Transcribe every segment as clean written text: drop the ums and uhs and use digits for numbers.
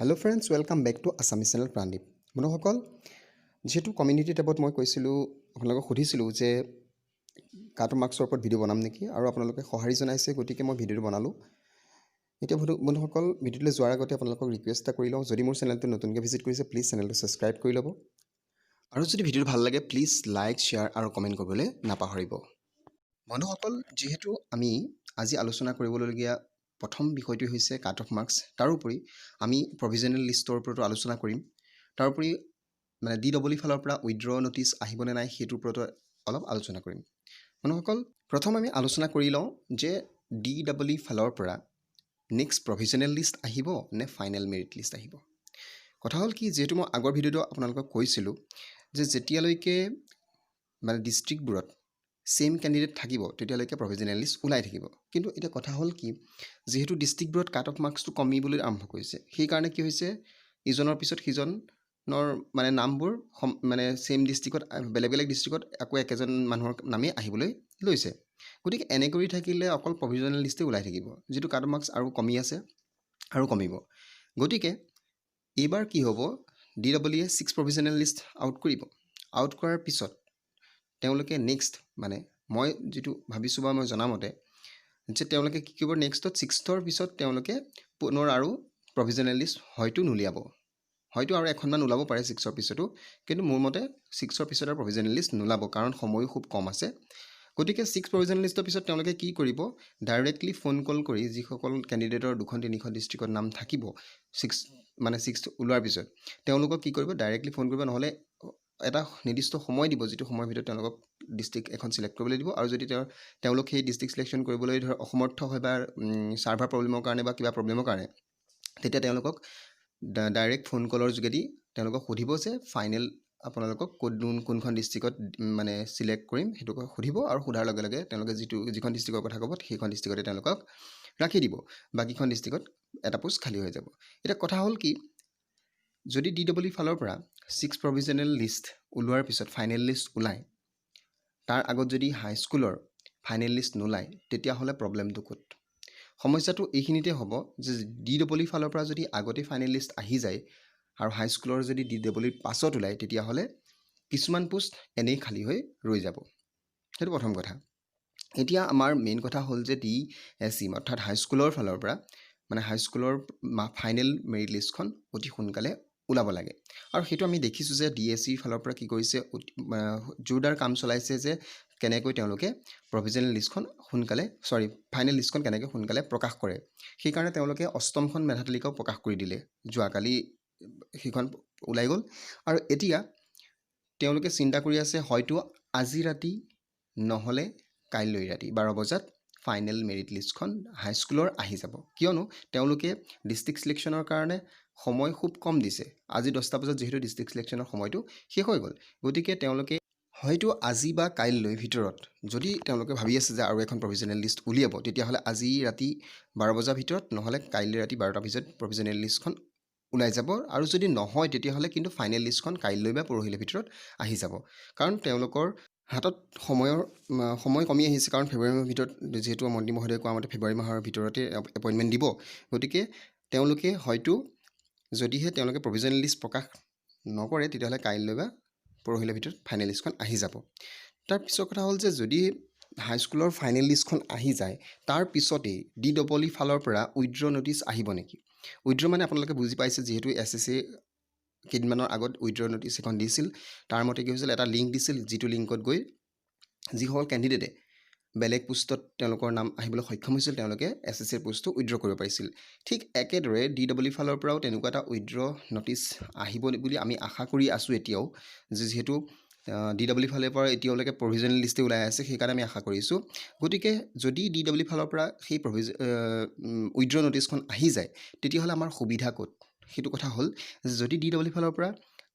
Hello friends, welcome back to Assamese channel Prandeep. বন্ধুসকল, যিহেতু community টেবত মই কৈছিলোঁ, আপোনালোকক সুধিছিলোঁ যে কাট অফ মাৰ্কছৰ ওপৰত ভিডিঅ' বনাম নেকি আৰু আপোনালোকে সঁহাৰি জনাইছে, গতিকে মই ভিডিঅ'টো বনালোঁ। এতিয়া বন্ধুসকল, ভিডিঅ'টোলৈ যোৱাৰ আগতে আপোনালোকক ৰিকুৱেষ্ট এটা কৰি লওঁ। যদি মোৰ চেনেলটো নতুনকৈ ভিজিট কৰিছে, প্লিজ চেনেলটো ছাবস্ক্ৰাইব কৰি ল'ব আৰু যদি ভিডিঅ'টো ভাল লাগে, প্লিজ লাইক, শ্বেয়াৰ আৰু কমেণ্ট কৰিবলৈ নাপাহৰিব। বন্ধুসকল, যিহেতু আমি আজি আলোচনা কৰিবলগীয়া প্ৰথম বিষয়টোৱে হৈছে কাট অফ মাৰ্কছ, তাৰোপৰি আমি প্ৰভিজনেল লিষ্টৰ ওপৰতো আলোচনা কৰিম, তাৰোপৰি মানে ডি ডবল ই ফালৰ পৰা উইড্ৰ ন'টিছ আহিবনে নাই, সেইটোৰ ওপৰতো অলপ আলোচনা কৰিম। বন্ধুসকল, প্ৰথম আমি আলোচনা কৰি লওঁ যে ডি ডবল ই ফালৰ পৰা নেক্সট প্ৰভিজনেল লিষ্ট আহিব নে ফাইনেল মেৰিট লিষ্ট আহিব। কথা হ'ল কি, যিহেতু মই আগৰ ভিডিঅ'টো আপোনালোকক কৈছিলোঁ যে যেতিয়ালৈকে মানে ডিষ্ট্ৰিক্টবোৰত ছেইম কেণ্ডিডেট থাকিব, তেতিয়ালৈকে প্ৰভিজনেল লিষ্ট ওলাই থাকিব। কিন্তু এতিয়া কথা হ'ল কি, যিহেতু ডিষ্ট্ৰিক্টবোৰত কাট অফ মাৰ্কছটো কমিবলৈ আৰম্ভ কৰিছে, সেইকাৰণে কি হৈছে, ইজনৰ পিছত সিজনৰ মানে নামবোৰ মানে ছেইম ডিষ্ট্ৰিক্টত, বেলেগ বেলেগ ডিষ্ট্ৰিক্টত আকৌ একেজন মানুহৰ নামেই আহিবলৈ লৈছে। গতিকে এনে কৰি থাকিলে অকল প্ৰভিজনেল লিষ্টেই ওলাই থাকিব, যিটো কাট অফ মাৰ্কছ আৰু কমি আছে আৰু কমিব। গতিকে এইবাৰ কি হ'ব? ডি ডবল ইয়ে ছিক্স প্ৰভিজনেল লিষ্ট আউট কৰিব। আউট কৰাৰ পিছত তেওঁলোকে নেক্সট মানে মই যিটো ভাবিছোঁ বা মই জনামতে যে তেওঁলোকে কি কৰিব, নেক্সটত ছিক্সথৰ পিছত তেওঁলোকে পুনৰ আৰু প্ৰভিজনেল লিষ্ট হয়তো নুলিয়াব। হয়তো আৰু এখনমান ওলাব পাৰে ছিক্সৰ পিছতো, কিন্তু মোৰ মতে ছিক্সৰ পিছত আৰু প্ৰভিজনেল লিষ্ট নোলাব, কাৰণ সময়ো খুব কম আছে। গতিকে ছিক্স প্ৰভিজনেল লিষ্টৰ পিছত তেওঁলোকে কি কৰিব? ডাইৰেক্টলি ফোন কল কৰি যিসকল কেণ্ডিডেটৰ দুখন তিনিখন ডিষ্ট্ৰিক্টত নাম থাকিব ছিক্স ওলোৱাৰ পিছত, তেওঁলোকক কি কৰিব? ডাইৰেক্টলি ফোন কৰিব, নহ'লে এটা নিৰ্দিষ্ট সময় দিব, যিটো সময়ৰ ভিতৰত তেওঁলোকক ডিষ্ট্ৰিক্ট এখন চিলেক্ট কৰিবলৈ দিব। আৰু যদি তেওঁলোক সেই ডিষ্ট্ৰিক্ট চিলেকশ্যন কৰিবলৈ ধৰ অসমৰ্থ হয় বা ছাৰ্ভাৰ প্ৰব্লেমৰ কাৰণে বা কিবা প্ৰব্লেমৰ কাৰণে, তেতিয়া তেওঁলোকক ডাইৰেক্ট ফোন কলৰ যোগেদি তেওঁলোকক সুধিব যে ফাইনেল আপোনালোকক ক'ত কোনখন ডিষ্ট্ৰিক্টত মানে চিলেক্ট কৰিম, সেইটো সুধিব। আৰু সোধাৰ লগে লগে তেওঁলোকে যিখন ডিষ্ট্ৰিক্টৰ কথা ক'ব, সেইখন ডিষ্ট্ৰিক্টতে তেওঁলোকক ৰাখি দিব, বাকীখন ডিষ্ট্ৰিক্টত এটা পোষ্ট খালী হৈ যাব। এতিয়া কথা হ'ল কি, যদি ডি ডবল ই ফালৰ পৰা ছিক্স প্ৰভিজনেল লিষ্ট ওলোৱাৰ পিছত ফাইনেল লিষ্ট ওলায়, তাৰ আগত যদি হাইস্কুলৰ ফাইনেল লিষ্ট নোলায়, তেতিয়াহ'লে প্ৰব্লেমটো ক'ত? সমস্যাটো এইখিনিতে হ'ব যে ডি ডবল ই ফালৰ পৰা যদি আগতে ফাইনেল লিষ্ট আহি যায় আৰু হাইস্কুলৰ যদি ডি ডবল ইৰ পাছত ওলায়, তেতিয়াহ'লে কিছুমান পোষ্ট এনেই খালী হৈ ৰৈ যাব। সেইটো প্ৰথম কথা। এতিয়া আমাৰ মেইন কথা হ'ল যে ডি এছ ই অৰ্থাৎ হাইস্কুলৰ ফালৰ পৰা মানে হাইস্কুলৰ ফাইনেল মেৰিট লিষ্টখন অতি সোনকালে ওলাব লাগে। আৰু সেইটো আমি দেখিছোঁ যে ডি এছ ইৰ ফালৰ পৰা কি কৰিছে, জোৰদাৰ কাম চলাইছে যে কেনেকৈ তেওঁলোকে প্ৰভিজনেল লিষ্টখন সোনকালে, চৰি, ফাইনেল লিষ্টখন কেনেকৈ সোনকালে প্ৰকাশ কৰে। সেইকাৰণে তেওঁলোকে অষ্টমখন মেধা তালিকাও প্ৰকাশ কৰি দিলে যোৱাকালি, সেইখন ওলাই গ'ল। আৰু এতিয়া তেওঁলোকে চিন্তা কৰি আছে, হয়তো আজি ৰাতি নহ'লে কাইলৈ ৰাতি 12 বজাত ফাইনেল মেৰিট লিষ্টখন হাইস্কুলৰ আহি যাব। কিয়নো তেওঁলোকে ডিষ্ট্ৰিক্ট চিলেকশ্যনৰ কাৰণে সময় খুব কম দিছে। আজি 10টা বজাত যিহেতু ডিষ্ট্ৰিক্ট চিলেকশ্যনৰ সময়টো শেষ হৈ গ'ল, গতিকে তেওঁলোকে হয়তো আজি বা কাইলৈ ভিতৰত, যদি তেওঁলোকে ভাবি আছে যে আৰু এখন প্ৰভিজনেল লিষ্ট উলিয়াব, তেতিয়াহ'লে আজি ৰাতি 12 বজাৰ ভিতৰত নহ'লে কাইলৈ ৰাতি 12টাৰ ভিতৰত প্ৰভিজনেল লিষ্টখন ওলাই যাব। আৰু যদি নহয়, তেতিয়াহ'লে কিন্তু ফাইনেল লিষ্টখন কাইলৈ বা পৰহিলৈ ভিতৰত আহি যাব। কাৰণ তেওঁলোকৰ হাতত সময় কমি আহিছে, কাৰণ ফেব্ৰুৱাৰী মাহৰ ভিতৰত যিহেতু মন্ত্ৰী মহোদয়ে কোৱা মতে ফেব্ৰুৱাৰী মাহৰ ভিতৰতে এপইণ্টমেণ্ট দিব। গতিকে তেওঁলোকে হয়তো যদিহে তেওঁলোকে প্ৰভিজনেল লিষ্ট প্ৰকাশ নকৰে, তেতিয়াহ'লে কাইলৈ বা পৰহিলৈ ভিতৰত ফাইনেল লিষ্টখন আহি যাব। তাৰ পিছৰ কথা হ'ল যে যদি হাইস্কুলৰ ফাইনেল লিষ্টখন আহি যায়, তাৰ পিছতেই ডি ডবল ই ফালৰ পৰা উইড্ৰ ন'টিছ আহিব নেকি? উইড্ৰ মানে আপোনালোকে বুজি পাইছে, যিহেতু এছ এছ চি কেইদিনমানৰ আগত উইড্ৰ ন'টিছ এখন দিছিল। তাৰ মতে কি হৈছিল, এটা লিংক দিছিল, যিটো লিংকত গৈ যিসকল কেণ্ডিডেটে বেলেগ পোষ্টত তেওঁলোকৰ নাম আহিবলৈ সক্ষম হৈছিল, তেওঁলোকে এছ এছ চিৰ পোষ্টটো উইড্ৰ কৰিব পাৰিছিল। ঠিক একেদৰে ডি ডবল ই ফালৰ পৰাও তেনেকুৱা এটা উইড্ৰ ন'টিছ আহিব বুলি আমি আশা কৰি আছোঁ এতিয়াও, যে যিহেতু ডি ডবল ই ফালৰ পৰা এতিয়ালৈকে প্ৰভিজনেল লিষ্টেই ওলাই আছে, সেইকাৰণে আমি আশা কৰিছোঁ। গতিকে যদি ডি ডবল ই ফালৰ পৰা সেই উইড্ৰ ন'টিছখন আহি যায়, তেতিয়াহ'লে আমাৰ সুবিধা ক'ত? সেইটো কথা হ'ল যে যদি ডি ডবল ই ফালৰ পৰা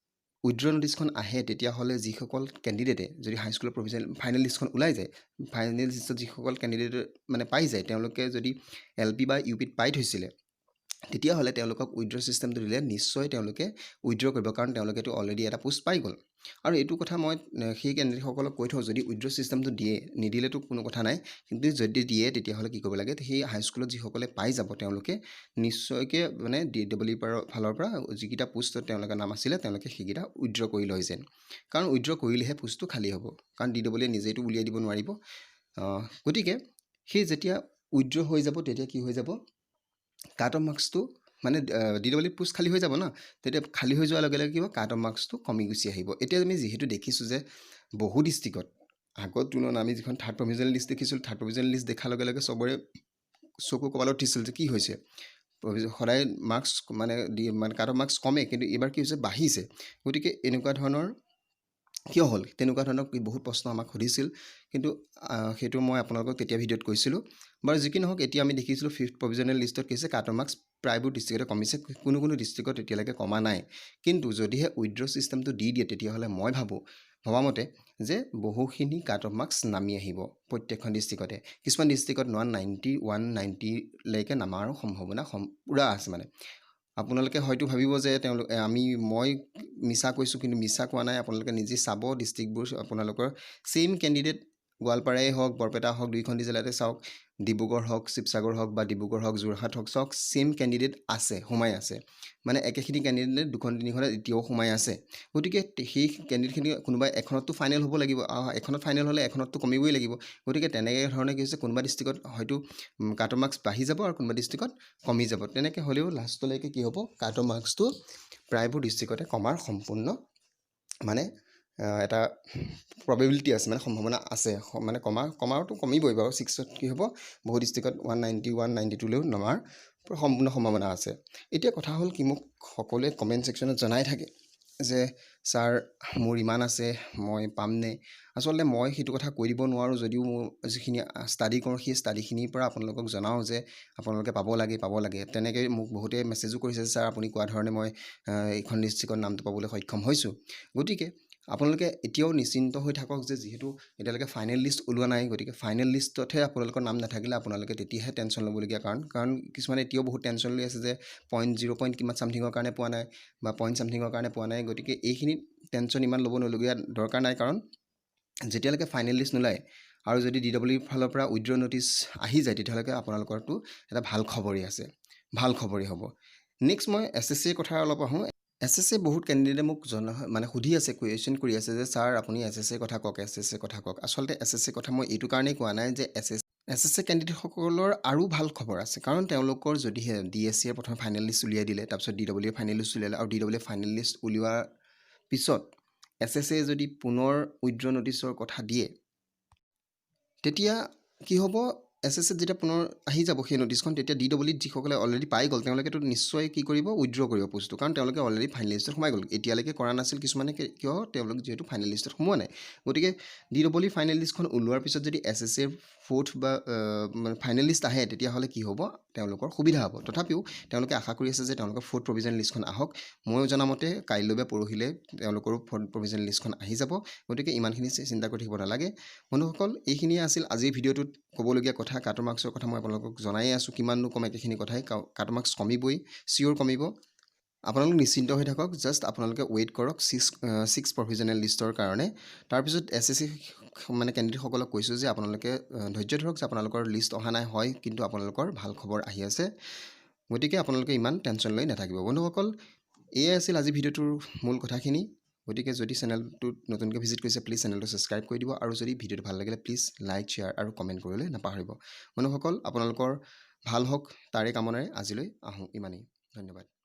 উইড্ৰ ন'টিছখন আহে, তেতিয়াহ'লে যিসকল কেণ্ডিডেটে যদি হাইস্কুলৰ প্ৰভিজনেল ফাইনেল লিষ্টখন ওলাই যায়, ফাইনেল লিষ্টত যিসকল কেণ্ডিডেটে মানে পাই যায়, তেওঁলোকে যদি এল পি বা ইউ পিত পাই থৈছিলে, তেতিয়াহ'লে তেওঁলোকক উইড্ৰ ছিষ্টেমটো দিলে নিশ্চয় তেওঁলোকে উইড্ৰ কৰিব, কাৰণ তেওঁলোকেতো অলৰেডি এটা পোষ্ট পাই গ'ল। আৰু এইটো কথা মই সেই কেণ্ডিডেটসকলক কৈ থওঁ, যদি উইড্ৰ ছিষ্টেমটো দিয়ে, নিদিলেতো কোনো কথা নাই, কিন্তু যদি দিয়ে তেতিয়াহ'লে কি কৰিব লাগে, সেই হাইস্কুলত যিসকলে পাই যাব তেওঁলোকে নিশ্চয়কৈ মানে ডি ডবল ইৰ ফালৰ পৰা যিকেইটা পোষ্টত তেওঁলোকৰ নাম আছিলে তেওঁলোকে সেইকেইটা উইড্ৰ কৰি লয় যেন, কাৰণ উইড্ৰ কৰিলেহে পোষ্টটো খালী হ'ব, কাৰণ ডি ডবল ইয়ে নিজেইতো উলিয়াই দিব নোৱাৰিব। গতিকে সেই যেতিয়া উইড্ৰ হৈ যাব তেতিয়া কি হৈ যাব, কাট অফ মাৰ্কছটো মানে ডি ডবল ইত পোষ্ট খালী হৈ যাব ন, তেতিয়া খালী হৈ যোৱাৰ লগে লগে কি হ'ব, কাট অফ মাৰ্কছটো কমি গুচি আহিব। এতিয়া আমি যিহেতু দেখিছোঁ যে বহু ডিষ্ট্ৰিক্টত আগৰ তুলনাত আমি যিখন থাৰ্ড প্ৰভিজনেল লিষ্ট দেখিছিলোঁ, থাৰ্ড প্ৰভিজনেল লিষ্ট দেখাৰ লগে লগে চবৰে চকু কপালত উঠিছিল যে কি হৈছে, সদায় মাৰ্কছ মানে দি মানে কাট অফ মাৰ্কছ কমে, কিন্তু এইবাৰ কি হৈছে বাঢ়িছে। গতিকে এনেকুৱা ধৰণৰ কিয় হ'ল, তেনেকুৱা ধৰণৰ বহুত প্ৰশ্ন আমাক সুধিছিল, কিন্তু সেইটো মই আপোনালোকক তেতিয়া ভিডিঅ'ত কৈছিলোঁ। বাৰু যি কি নহওক, এতিয়া আমি দেখিছিলোঁ ফিফ্থ প্ৰভিজনেল লিষ্টত কি হৈছে, কাট অফ মাৰ্কছ প্ৰায়বোৰ ডিষ্ট্ৰিক্টতে কমিছে, কোনো কোনো ডিষ্ট্ৰিক্টত এতিয়ালৈকে কমা নাই। কিন্তু যদিহে উইড্ৰ ছিষ্টেমটো দি দিয়ে তেতিয়াহ'লে মই ভবামতে যে বহুখিনি কাট অফ মাৰ্কছ নামি আহিব প্ৰত্যেকখন ডিষ্ট্ৰিক্টতে। কিছুমান ডিষ্ট্ৰিক্টত 190, 190লৈকে নামাৰো সম্ভাৱনা পূৰা আছে। মানে আপোনালোকে হয়তো ভাবিব যে তেওঁলোক মই মিছা কৈছোঁ, কিন্তু মিছা কোৱা নাই। আপোনালোকে নিজে চাব ডিষ্ট্ৰিক্টবোৰ, আপোনালোকৰ ছেইম কেণ্ডিডেট গোৱালপাৰাই হওক, বৰপেটা হওক, দুইখন জিলাতে চাওক, ডিব্ৰুগড় হওক, শিৱসাগৰ হওক বা ডিব্ৰুগড় হওক, যোৰহাট হওক, চাওক ছেইম কেণ্ডিডেট আছে, সোমাই আছে, মানে একেখিনি কেণ্ডিডেট দুখন তিনিখনত এতিয়াও সোমাই আছে। গতিকে সেই কেণ্ডিডেটখিনি কোনোবা এখনততো ফাইনেল হ'ব লাগিব, এখনত ফাইনেল হ'লে এখনততো কমিবই লাগিব। গতিকে তেনেকৈ ধৰণে কি হৈছে, কোনোবা ডিষ্ট্ৰিক্টত হয়তো কাট অফ মাৰ্কছ বাঢ়ি যাব আৰু কোনোবা ডিষ্ট্ৰিক্টত কমি যাব। তেনেকৈ হ'লেও লাষ্টলৈকে কি হ'ব, কাট অফ মাৰ্কছটো প্ৰায়বোৰ ডিষ্ট্ৰিক্টতে কমাৰ সম্পূৰ্ণ মানে এটা প্ৰবেবিলিটি আছে, মানে সম্ভাৱনা আছে, মানে কমাৰটো কমিবই বাৰু। ছিক্সত কি হ'ব, বহু ডিষ্ট্ৰিক্টত 190, 192লৈও নমাৰ সম্পূৰ্ণ সম্ভাৱনা আছে। এতিয়া কথা হ'ল কি, মোক সকলোৱে কমেণ্ট ছেকশ্যনত জনাই থাকে যে ছাৰ মোৰ ইমান আছে, মই পামনে? আচলতে মই সেইটো কথা কৈ দিব নোৱাৰোঁ, যদিও মোৰ যিখিনি ষ্টাডি কৰোঁ সেই ষ্টাডিখিনিৰ পৰা আপোনালোকক জনাওঁ যে আপোনালোকে পাব লাগে, পাব লাগে। তেনেকৈ মোক বহুতে মেছেজো কৰিছে ছাৰ আপুনি কোৱা ধৰণে মই এইখন ডিষ্ট্ৰিক্টত নামটো পাবলৈ সক্ষম হৈছোঁ। গতিকে আপোনালোকে এতিয়াও নিশ্চিন্ত হৈ থাকক যে যিহেতু এতিয়ালৈকে ফাইনেল লিষ্ট ওলোৱা নাই, গতিকে ফাইনেল লিষ্টতহে আপোনালোকৰ নাম নাথাকিলে আপোনালোকে তেতিয়াহে টেনশ্যন ল'বলগীয়া কাৰণ কিছুমানে এতিয়াও বহুত টেনশ্যন লৈ আছে যে পইণ্ট জিৰ' পইণ্ট কিমান চামথিঙৰ কাৰণে পোৱা নাই বা পইণ্ট চামথিঙৰ কাৰণে পোৱা নাই। গতিকে এইখিনিত টেনশ্যন ইমান ল'ব নলগীয়া দৰকাৰ নাই, কাৰণ যেতিয়ালৈকে ফাইনেল লিষ্ট নোলায় আৰু যদি ডি ডব্লিউ ফালৰ পৰা উইড্ৰ ন'টিছ আহি যায় তেতিয়াহ'লে আপোনালোকৰতো এটা ভাল খবৰেই আছে, ভাল খবৰেই হ'ব। নেক্সট মই এছ এছ চিৰ কথা অলপ আহোঁ। এছ এছ এ বহুত কেণ্ডিডেটে মোক জনা মানে সুধি আছে, কুৱেশ্যন কৰি আছে যে ছাৰ আপুনি এছ এছ এৰ কথা কওক, এছ এছ এৰ কথা কওক। আচলতে এছ এছ এৰ কথা মই এইটো কাৰণেই কোৱা নাই যে এছ এছ এ কেণ্ডিডেটসকলৰ আৰু ভাল খবৰ আছে, কাৰণ তেওঁলোকৰ যদিহে ডি এছ চিয়ে প্ৰথমে ফাইনেল লিষ্ট উলিয়াই দিলে, তাৰপিছত ডি ডব্লিউ ফাইনেল লিষ্ট উলিয়ালে, আৰু ডি ডব্লিউ ফাইনেল লিষ্ট উলিওৱাৰ পিছত এছ এছ এ যদি পুনৰ উইড্ৰ ন'টিছৰ কথা দিয়ে তেতিয়া কি হ'ব, এছ এছ এত যেতিয়া পুনৰ আহি যাব সেই ন'টিছখন, তেতিয়া ডি ডব্লিউ ইত যিসকলে অলৰেডি পাই গ'ল তেওঁলোকেতো নিশ্চয় কি কৰিব, উইড্ৰ কৰিব পোষ্টটো, কাৰণ তেওঁলোকে অলৰেডি ফাইনেল লিষ্টত সোমাই গ'ল। এতিয়ালৈকে কৰা নাছিল কিছুমানে, কিয় তেওঁলোক যিহেতু ফাইনেল লিষ্টত সোমোৱা নাই। গতিকে ডি ডব্লিউ ফাইনেল লিষ্টখন ওলোৱাৰ পিছত যদি এছ এছ এৰ ফ'ৰ্থ বা মানে ফাইনেল লিষ্ট আহে তেতিয়াহ'লে কি হ'ব, তেওঁলোকৰ সুবিধা হ'ব। তথাপিও তেওঁলোকে আশা কৰি আছে যে তেওঁলোকৰ ফ'ৰ্থ প্ৰভিজন লিষ্টখন আহক। ময়ো জনামতে কাইলৈ বা পৰহিলৈ তেওঁলোকৰো ফ'ৰ্থ প্ৰভিজন লিষ্টখন আহি যাব। গতিকে ইমানখিনি চিন্তা কৰি থাকিব নালাগে। বন্ধুসকল, এইখিনিয়ে আছিল আজিৰ ভিডিঅ'টোত ক'বলগীয়া কথা। কাট অফ মাৰ্কছৰ কথা মই আপোনালোকক জনায়ে আছোঁ, কিমাননো কম একেখিনি কথাই। কাট অফ মাৰ্কছ কমিবই, চিয়'ৰ কমিব। আপোনালোক নিশ্চিন্ত হৈ থাকক, জাষ্ট আপোনালোকে ৱেইট কৰক ছিক্স প্ৰভিজনেল লিষ্টৰ কাৰণে। তাৰপিছত এছ এছ চি মানে কেণ্ডিডেটসকলক কৈছোঁ যে আপোনালোকে ধৈৰ্য ধৰক যে আপোনালোকৰ লিষ্ট অহা নাই হয়, কিন্তু আপোনালোকৰ ভাল খবৰ আহি আছে। গতিকে আপোনালোকে ইমান টেনশ্যন লৈ নাথাকিব। বন্ধুসকল, এয়াই আছিল আজি ভিডিঅ'টোৰ মূল কথাখিনি। গতিকে যদি চেনেলটোত নতুনকৈ ভিজিট কৰিছে প্লিজ চেনেলটো ছাবস্ক্ৰাইব কৰি দিব, আৰু যদি ভিডিঅ'টো ভাল লাগিলে প্লিজ লাইক, শ্বেয়াৰ আৰু কমেণ্ট কৰিবলৈ নাপাহৰিব। বন্ধুসকল, আপোনালোকৰ ভাল হওক তাৰে কামনাৰে আজিলৈ আহোঁ, ইমানেই। ধন্যবাদ।